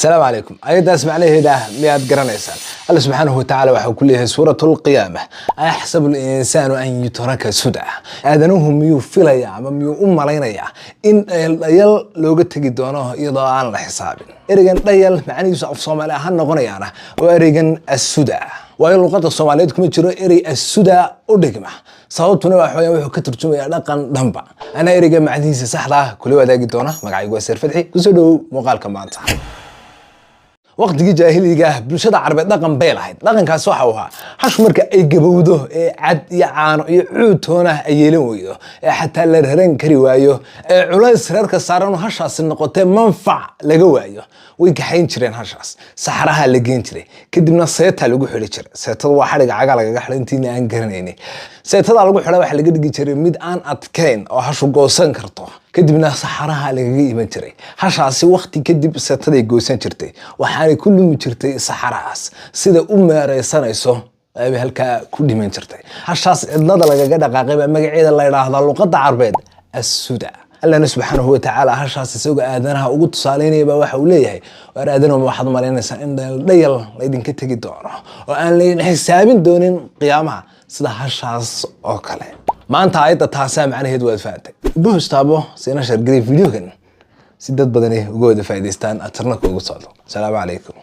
Asalaamu calaykum. Ayaddaas macnaheeda miyaad garanaysaan? Alla subxaanahu watacaala waxau ku leeyahay suuratu lqiyaama: ayaxsabu linsaanu an yutraka suda. Aadanuhu miyuu filaya ama miyuu u malaynayaa in dhayal looga tegi doono iyadoo aan la xisaabin? Ereygan dhayal macnihiisu af Soomaali ahaan noqonayaana waa ereygan assuda, waayo luqadda Soomaaliyeed kuma jiro erey assuda u dhigma. Sababtuna waxa weeyaan wuxuu ka turjumayaa dhaqan dhanba. Anaa ereyga macnihiisa saxda ah kula wadaagi doona. Magacaygu waa Seer Fadxi, kusoo dhowow muuqaalka maanta. Waqtigii jaahiliga bulshada Carabeed dhaqan bay lahayd. Dhaqankaas waxa uu ahaa, hashu marka ay gabowdo ee cad iyo caano iyo cuud toona ay yeelan weydo, ee xataa la raran kari waayo, ee culays reerka saaran hashaasi noqotee manfac laga waayo, way kaxayn jireen hashaas, saxaraha la geen jiray, kadibna seetaa lagu xidhi jiray. Seetada waa xadhiga cagaa lagaga xidhay, intiina aan garanaynin. Seetadaa lagu xidha waxaa laga dhigi jiray mid aan adkayn oo hashu goosan karto. Kadibna saxaraha lagaga iman jiray hashaasi. Waqti kadib seetaday goosan jirtay, waxaanay ku lumi jirtay saxarahaas. Sida u meereysanayso ayay halkaa ku dhiman jirtay. Hashaas cidlada lagaga dhaqaaqay baa magaceeda la idhaahdaa luqadda Carbeed assuda. Allana subxaanahu watacaala hashaas isagoo aadanaha ugu tusaaleynaya baa waxa uu leeyahay: waar aadanow, waxaad malaynaysaa in dhayal laydinka tegi doono oo aan laydin xisaabin doonin qiyaamaha sida hashaas oo kale? Maanta aayadda taasaa macnaheedu waad fahantay. Ugu hostaabo siina share garee videogan si dad badani uga wada faa'idaystaan, ajarna kuugu socdo. Asalaamu calaykum.